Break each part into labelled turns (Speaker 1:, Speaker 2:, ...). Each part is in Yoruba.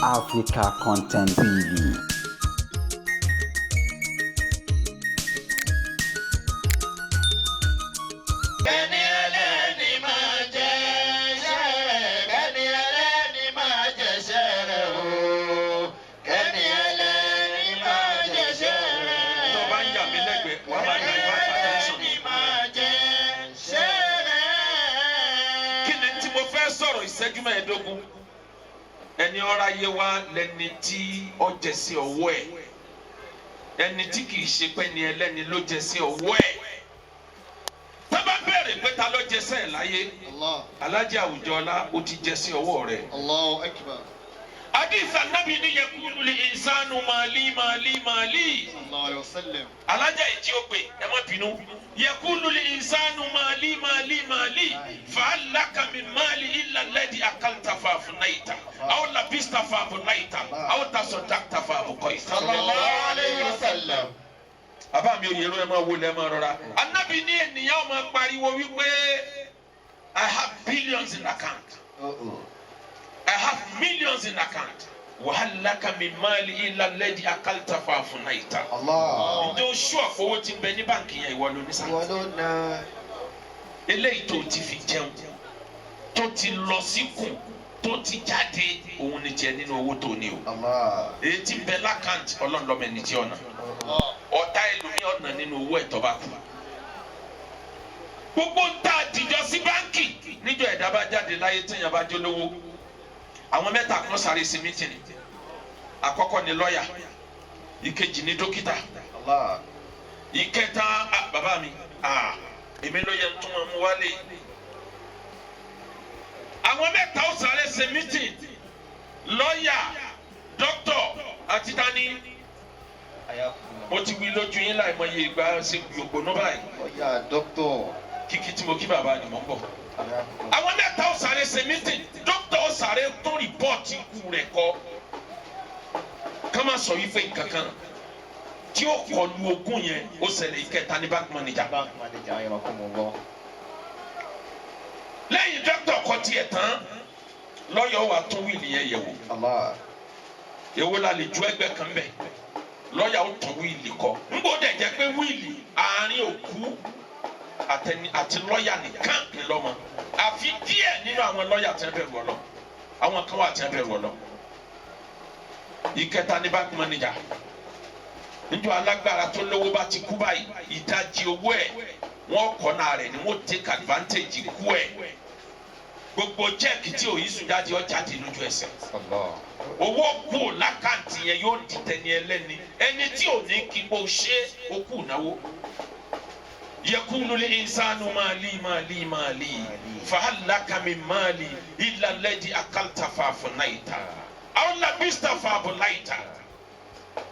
Speaker 1: Africa Content TV.
Speaker 2: Kẹ́ni ẹlẹ́ni máa jẹ iṣẹ́ rẹ̀, kẹ́ni ẹlẹ́ni máa jẹṣẹ́ rẹ̀ o. Kẹ́ni ẹlẹ́ni máa jẹṣẹ́ rẹ̀.
Speaker 3: Tó bá ń yà mí lẹ́gbẹ̀ẹ́, wàá máa
Speaker 2: Kẹ́ni
Speaker 3: divert attention.
Speaker 2: ẹlẹ́ni máa jẹṣẹ́ rẹ̀.
Speaker 3: Kí ni tí mo fẹ́ sọ̀rọ̀ ìṣẹ́jú 15? Ẹni ọ̀rá yé wa lẹni tí ó jẹ sí ọwọ́ ẹ̀, ẹni tí kìí ṣe pé ni ẹlẹ́ni ló jẹ sí ọwọ́ ẹ̀. Tá bá bẹ̀rẹ̀ pé ta ló jẹ sẹ́ẹ̀ láyé,
Speaker 2: Allah,
Speaker 3: Alájì Àwùjọlá, ó ti jẹ sí ọwọ́ rẹ̀.
Speaker 2: Allahu Akbar.
Speaker 3: Hadith Ànábì ní yakulu li insanu mali mali mali.
Speaker 2: Sallallahu alayhi wa sallam.
Speaker 3: Alájà ìjì ògbè, ẹ má bínú. Yakulu li insanu mali mali mali fa'alaka min mali illa alladhi akalta fa'afnaita aw labista fa'abnaita aw tasaddaqta fa'abqaita.
Speaker 2: Sallallahu alayhi wa sallam.
Speaker 3: Bàbá mi ò yẹrọ, ẹ máa wọlé, ẹ máa rọra. Ànábì ní ènìyàn máa pariwo wípé, "I have billions in account. I have millions in account." Wa hal laka min mali illa alladhi akalta fa'afnaita.
Speaker 4: Allah.
Speaker 3: Ǹjẹ́ o ṣú àfọwọ́ tí ń bẹ ní báǹkì yẹn, ìwọ ló ní sáà?
Speaker 4: Ìwọ ló na.
Speaker 3: Eléyìí tó ti fi jẹun, tó ti lọ síkùn, tó ti jáde, òun ni tiẹ̀ nínú owó tó ní o.
Speaker 4: Allah.
Speaker 3: Èyí tí ń bẹ lákàntì, Ọlọ́run lọ́mọ ẹni tí ọ̀nà ọ̀tá ẹlòmíì ọ̀nà nínú owó ẹ̀tọ́ bá kú. Gbogbo ń tà àdìjọ sí báǹkì, níjọ́ ẹ̀dá bá jáde láyé, téèyàn bá jólówó, àwọn mẹ́ta kan sáré sí meeting. Àkọ́kọ́ ni lọ́ọ̀yà, ìkejì ni dókítà,
Speaker 4: Allah.
Speaker 3: ìkẹta, ah, bàbá mi, ah, èmi ló yẹ tó máa mú wálé. Àwọn mẹ́ta ó sáré ṣe meeting: lọ́ọ̀yà, dókítọ̀ àti tani. Mo ti wí lójú yín láìmọye ìgbà, ṣe ògbóná báyìí.
Speaker 4: Lọ́yà, dókítọ̀.
Speaker 3: Kíkí tí mo kí bàbá ni mò ń bọ̀. Àwọn mẹ́ta ó sáré ṣe meeting. Dókítà ó sáré tó report ikú rẹ̀ kọ, ká má sọ wípé nǹkan kan tí ó kọlu ogún yẹn ó ṣẹlẹ̀. Ìkẹta ní bank manager.
Speaker 4: Bank manager, ayọ̀rọ̀kùnmọ̀lọ́.
Speaker 3: Lẹ́yìn dókítà kọ tiẹ̀ tán, lọ́yọ̀ wà tún will yẹn yẹ̀ wò.
Speaker 4: Allah.
Speaker 3: Èwo la lè ju ẹgbẹ́ kan bẹ̀? Lọ́yà ó tún will kọ. Ńgbó dẹ̀ jẹ́ pé will, àárín òkú àtẹni àti lọ́yà nìkan ní lọ́mọ, àfi díẹ̀ nínú àwọn lọ́yà tí wọ́n bẹ̀rù ọlọ́. Àwọn kan wà tí wọ́n bẹ̀rù ọlọ́. Ìkẹta ní bank manager. Níjọ́ alágbára tó lówó bá ti kú báyìí, ìdajì owó ẹ̀, wọ́n kọ́nà rẹ̀ ni wọ́n take advantage kú ẹ̀. Gbogbo cheque tí òyìn sùn jáde, ó jáde lójú ẹsẹ̀.
Speaker 4: Allah.
Speaker 3: Owó kú l'account yẹn, yóò di tẹni ẹlẹ́ni, ẹni tí ò ní kí kó ṣe ó kú náwó. Yakulu li insanu mali mali mali fahal laka min mali illa alladhi akalta fa'afnaita aw labista fa'ablaita.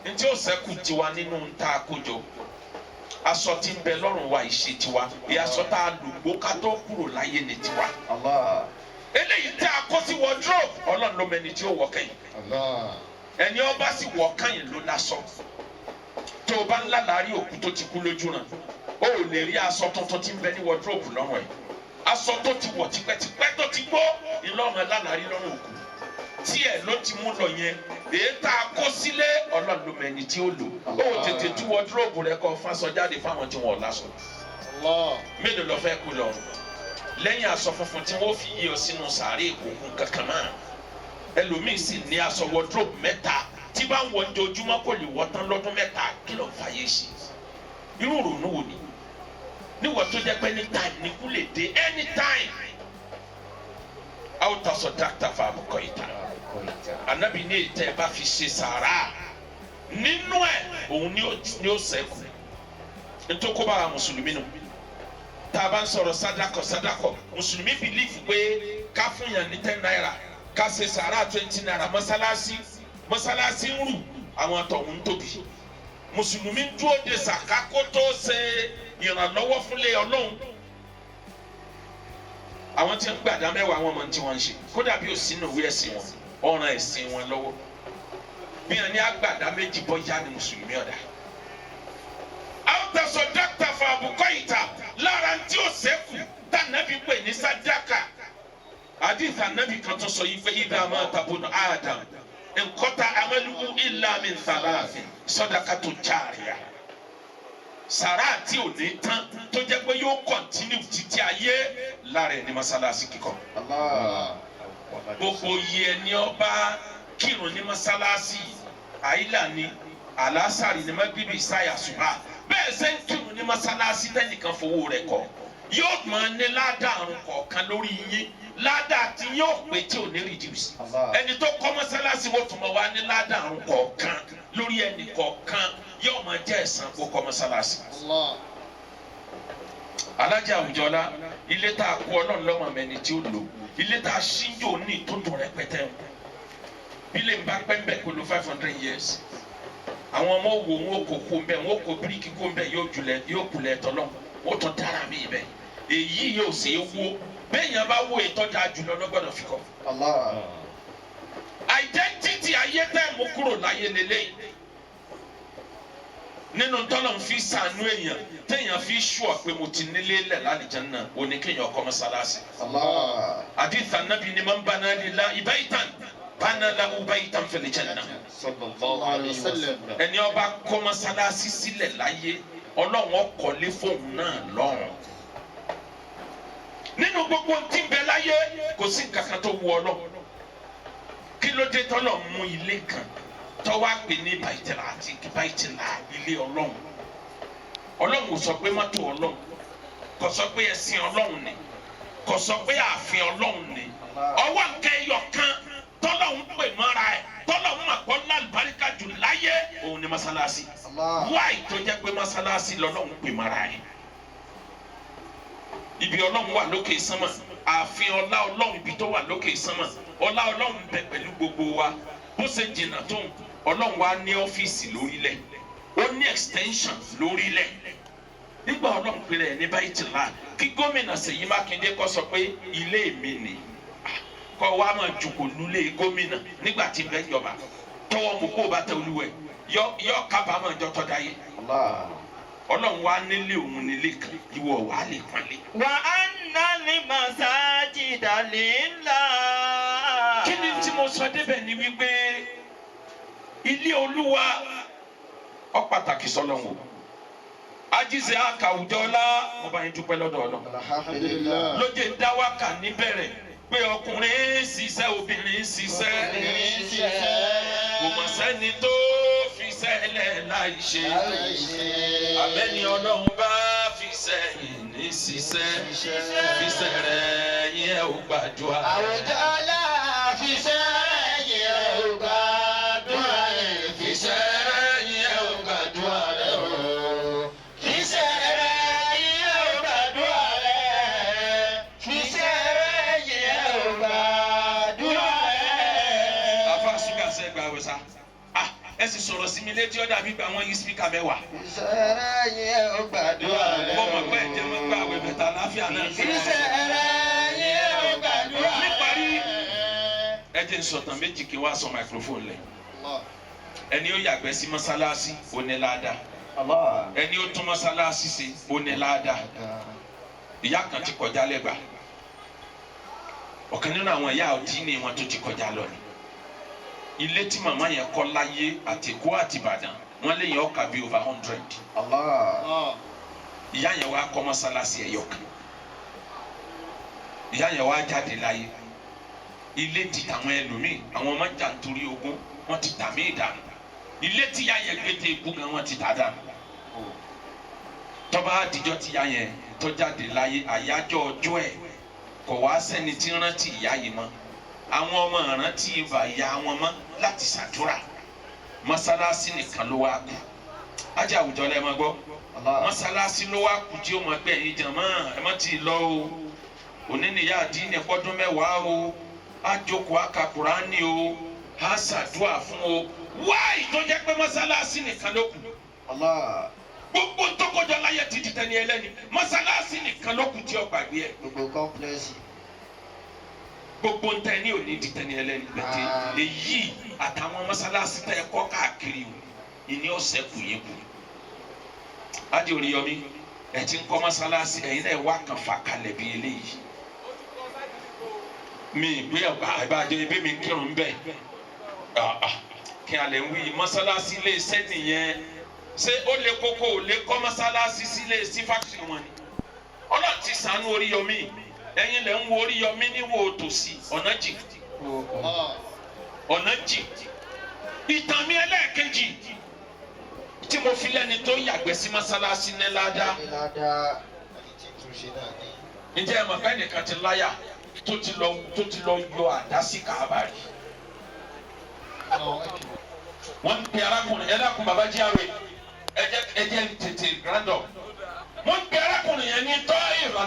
Speaker 3: Ntí ó ṣẹ́kù tiwa nínú ntá àkójọ, aṣọ tí ń bẹ lọ́rùn wa ìṣe tiwa, ìyàsọ tá a lò gbó ká tó kúrò láyé ní tiwa.
Speaker 4: Allah.
Speaker 3: Eléyìí tí a kó sí wardrobe, Ọlọ́run ló mẹni tí ó wọ̀ kẹ́yìn.
Speaker 4: Allah.
Speaker 3: Ẹni ọba sì wọ̀ kẹ́yìn ló lásọ. Tó o bá ń lálàárí òkú tó ti kú lójú ràn, o ò lè rí aṣọ tuntun tí ń bẹ ní wardrobe lọ́rùn ẹ̀. Aṣọ tó ti wọ̀ tipẹ́tipẹ́, tó ti gbó, ìlọ́run lálàárí lọ́rùn òkú tí ẹ̀ ló ti mú lọ yẹn. Èyí tá a kó sílé, Ọlọ́run ló mẹni tí ó lò. Ó tètè tú wardrobe rẹ kọ́ fásọ jáde fáwọn tí wọn ò lásọ.
Speaker 2: Allah.
Speaker 3: Mélòó lọ fẹ́ kú lọ lẹ́yìn aṣọ funfun tí wọ́n fi yí ọ sínú sàárè? Ìkókun kankan náà, ẹlòmíì sì ní aṣọ wardrobe mẹ́ta tí bá ń wọ ojoojúmọ́, kò lè wọ́ tán lọ́dún 3. Kí ló ń fàyè sí? Irú ìrònú wo ni níwọ̀n tó jẹ́ pé anytime ní kú lè dé, anytime? Aw tasaddaqta fa abqaita. Anabi ní ètò ẹ bá fi ṣe sàrà nínú ẹ, òun ni ó ṣẹ́kù. Nítorí kó bá wa mùsùlùmí nù, tá a bá ń sọ̀rọ̀ sádàkọ̀ sádàkọ̀, mùsùlùmí believe pé ká fún yàn ní ₦10, ká ṣe sàrà ₦20, mọ́sálásí mọ́sálásí ń rù, àwọn àtọ̀hún ń tóbi. Mùsùlùmí dúró de sàká kó tó ṣe ìrànlọ́wọ́ fúnlé Ọlọ́run. Àwọn tí ń gbàdá mẹ́wàá, wọn mọ̀ tí wọ́n ń ṣe, kódà bí ò sínú ìwé ẹ̀sìn wọn, ọ̀ràn ẹ̀sìn wọn lọ́wọ́. Bí wọn ní àgbàdá méjì bọ́ yá ni mùsùlùmí ọ̀dà. Aw tasaddaqta fa abqaita. Lára tí ó sẹ́kù tànàbí pè ní sàdákà, hadith Ànábì kan tó sọ yìí pé idha mata bunu Adam. Nkọ́ta amaluhu illa min thalathin sadaqatun jariyah. Sàrà tí ò ní tán tó jẹ́ pé yóò kọ̀ntínú títí ayé lára ẹ̀ ní mọ́sálásí kíkọ́.
Speaker 4: Allah.
Speaker 3: Gbogbo iye ẹni ọba kírun ní mọ́sálásí àyílà ni àlásàrì ní magribi sáyà ṣùgbọ́n bẹ́ẹ̀ ṣe ń kírun ní mọ́sálásí tẹ́nìkan fowó rẹ̀ kọ́ yóò máa ní ládàá àrùn kọ̀ọ̀kan lórí yín ládàá tí yóò pé tí ò ní reduce.
Speaker 4: Allah.
Speaker 3: Ẹni tó kọ́ mọ́sálásí wọ́n tún máa wá ní ládàá àrùn kọ̀ọ̀kan lórí ẹnì kọ̀ọ̀kan yóò máa jẹ́ ẹ̀san kó kọ́ mọ́sálásí.
Speaker 4: Allah.
Speaker 3: Alájà àwùjọlá ilé tá a kó ọlọ́run lọ́mọ mẹ́ni tí ó lò ilé tá a ṣíjò ní tó dùn rẹpẹtẹ bílẹ̀ ń bá pẹ́ńbẹ́ kó lo 500 years àwọn ọmọ wo wọn kò kó mbẹ wọn kò bíríkì kó mbẹ yóò julẹ̀ yóò kulẹ̀ tọ́lọ́ wọn tún dára mi bẹ èyí yóò ṣe é wo bẹ́ẹ̀ yẹn bá wo ìtọ́jà jùlọ lọ́gbọ́dọ̀ fi kọ́.
Speaker 4: Allah.
Speaker 3: Identity ayé tẹ́ mú kúrò láyé lélẹ́yìí nínú tọ́lọ̀ ń fi sànú èèyàn téèyàn fi ṣùọ̀ pé mo ti nílé lẹ̀ lálìjánnà òní kéèyàn kọ́ mọ́sálásí.
Speaker 4: Allah.
Speaker 3: Hadith anabi ni man bana lillahi baytan bana lahu baytan fil janna.
Speaker 4: Sallallahu alayhi wa sallam.
Speaker 3: Ẹni ó bá kọ́ mọ́sálásí sílẹ̀ láyé ọlọ́run ó kọ́lé fóun náà lọ́run. Nínú gbogbo tí ń bẹ láyé kò sí nǹkan kan tó wu Ọlọ́run. Kí ló dé tọ́lọ̀ mú ilé kan tó wá pè ní bàìtìlá àti bàìtìlá ilé ọlọ́run? Ọlọ́run kò sọ pé mọ́tò ọlọ́run, kò sọ pé ẹṣin ọlọ́run ni, kò sọ pé ààfin ọlọ́run ni. Ọwọ́ nǹkan ẹyọ kan tọ́lọ́run pè mọ́ra ẹ̀ tọ́lọ́run mà kọ́ lálùbáríkà jù láyé òun ni mọ́sálásí.
Speaker 4: Allah.
Speaker 3: Wáì tó jẹ́ pé mọ́sálásí lọ́lọ́run pè mọ́ra ẹ̀. Ibi ọlọ́run wà lókè sánmà, ààfin ọlá ọlọ́run ibi tó wà lókè sánmà, ọlá ọlọ́run bẹ pẹ̀lú gbogbo wa. Bó ṣe jìnnà tó ń ọlọ́run wa ní ọ́fíìsì lórílẹ̀, ó ní extension lórílẹ̀. Nígbà ọlọ́run pèrè ẹ̀ ní Báyìtìlá kí gómìnà Ṣèyí Mákindé kó sọ pé ilé mi ni kọ́ wa máa jùkò lulẹ̀ gómìnà nígbà tí bẹ́ẹ̀ jọba tọwọ́ mú kó o bá tẹ olúwẹ̀ yọ kábàámọ̀ ọjọ́ tọ́ da yé.
Speaker 4: Allah.
Speaker 3: Ọlọ́run wa nílé òun nílé kan ìwọ wà á lè pọ́nlé.
Speaker 2: Wa anna al-masajida lillah.
Speaker 3: Kí ni tí mo sọ débẹ̀ ni wípé ilé olúwa ó pàtàkì sọlọ́run o. Ajíṣe àkàwùjọ ọlá mo bá yín dúpẹ́ lọ́dọ̀ Ọlọ́run.
Speaker 4: Alhamdulillah.
Speaker 3: Lóye ń dá wákà níbẹ̀rẹ̀ pé ọkùnrin ń ṣiṣẹ́ obìnrin ń ṣiṣẹ́ kò mọ̀ sẹ́ni tó fi sẹ́lẹ̀ láì ṣe abẹ́ni Ọlọ́run bá fi sẹ́yìn ní ṣiṣẹ́ fi sẹ́rẹ̀ yín ẹ̀ ò gbàdúrà.
Speaker 2: Àwùjọ ọlá fi sẹ́yìn ẹ̀ ò gbàdúrà ẹ̀ fi
Speaker 3: Fi sẹ́rẹ̀ yín ẹ̀ ò gbàdúrà rẹ̀ o.
Speaker 2: Fi sẹ́rẹ̀ yín ẹ̀ ò gbàdúrà rẹ̀. Fi sẹ́rẹ̀ yín ẹ̀ ò gbàdúrà rẹ̀.
Speaker 3: Afa suga sẹ́ gba awẹ sa ẹ sì sọ̀rọ̀ sí mi létí ọ̀dà bíi pé àwọn yí spíkà mẹ́wàá.
Speaker 4: Ìṣẹ̀rẹ̀ yẹn ò gbàdúrà rẹ̀.
Speaker 3: Mo mọ̀ pé ẹ̀jẹ̀ mọ́ gba àwẹ̀ bẹ̀tà àláfíà náà.
Speaker 2: Fi sẹ́rẹ̀ yín ẹ̀ ò gbàdúrà rẹ̀.
Speaker 3: Níparí ẹ jẹ́ n sọ̀tàn méjì kí n wá sọ microphone lẹ̀.
Speaker 4: Allah.
Speaker 3: Ẹni ó yàgbẹ́ sí mọ́sálásí ó ní láàdá.
Speaker 4: Allah.
Speaker 3: Ẹni ó tún mọ́sálásí ṣe ó ní láàdá. Ìyá kan ti kọjá lẹ́gbàá. Ọ̀kan nínú àwọn ìyá òdì ni wọn tó ti kọjá lọ ni. Ilé tí màmá yẹn kọ́ láyé àti Èkó àti Ìbàdàn wọ́n lé yẹn ọkà bíi over 100.
Speaker 4: Allah.
Speaker 3: Ìyá yẹn wá kọ́ mọ́sálásí ẹ̀yọ kan. Ìyá yẹn wá jáde láyé. Ilé ti tàwọn ẹlòmíì àwọn ọmọ jà nítorí ogún wọ́n ti tà mí dànù. Ilé tí ìyá yẹn gbé tẹ ikú gan wọ́n ti tà dànù. Tọ́ba àdìjọ́ tí ìyá yẹn tó jáde láyé àyájọ́ ọjọ́ ẹ̀ kò wá sẹ́ni tí ń rántí ìyá yìí mọ́. Àwọn ọmọ rántí ìbà ìyá wọn mọ́ láti ṣàdúrà. Mọ́sálásí nìkan ló wá kù. Ajá àwùjọ lẹ́ẹ̀ máa gbọ́.
Speaker 4: Allah.
Speaker 3: Mọ́sálásí ló wá kù tí ó mọ̀ pé ẹ̀yin jàmá ẹ má ti lọ o. Òní nìyá àdínní pọ́dún mẹ́wàá o. Á jókòó á ka Kùránì o. Á ṣàdúrà fún o. Wáì tó jẹ́ pé mọ́sálásí nìkan ló kù.
Speaker 4: Allah.
Speaker 3: Gbogbo tó kọjá láyé ti di tẹni ẹlẹ́ni. Mọ́sálásí nìkan ló kù tí ó gbàgbé ẹ̀.
Speaker 4: Gbogbo kọ́ńplẹ́sì.
Speaker 3: Gbogbo ń tẹ ní òní di tẹni ẹlẹ́ni bẹ̀tẹ̀ èyí àtàwọn mọ́sálásí tẹ kọ́ káàkiri o ìní ọ̀sẹ̀ kù yín kù. Ádì Oríyọmí ẹ̀ ti ń kọ́ mọ́sálásí ẹ̀yin náà wá kàn fà kalẹ̀ bí eléyìí. Mi ìgbé ọ̀gá ìbàjẹ́ ibi mi kírun bẹ́ẹ̀. Ah, ah, kí a lè ń wí mọ́sálásí ilé iṣẹ́ nìyẹn. Ṣé ó lè kókó ò lè kọ́ mọ́sálásí sílé sí factory wọn ni? Ọlọ́run ti ṣàánú Oríyọmí. Ẹ̀yin lẹ̀ ń wo Oríyọmí níwò tòsí, ọ̀nà jì, ọ̀nà jì. Ìtàn mi ẹlẹ́ẹ̀kejì tí mo fi lẹ́ni tó yàgbẹ́ sí mọ́sálásí ní ládàá. Ǹjẹ́ ẹ mọ̀ pé ẹnìkan ti láyà tó ti lọ yọ àdá sí Kàábà rí? Wọ́n ń pe arákùnrin. Ẹ dákun, bàbá jíàrè, ẹ jẹ́ ń tètè grand up. Wọ́n ń pe arákùnrin yẹn ní tọ́ ìrọ̀lẹ́.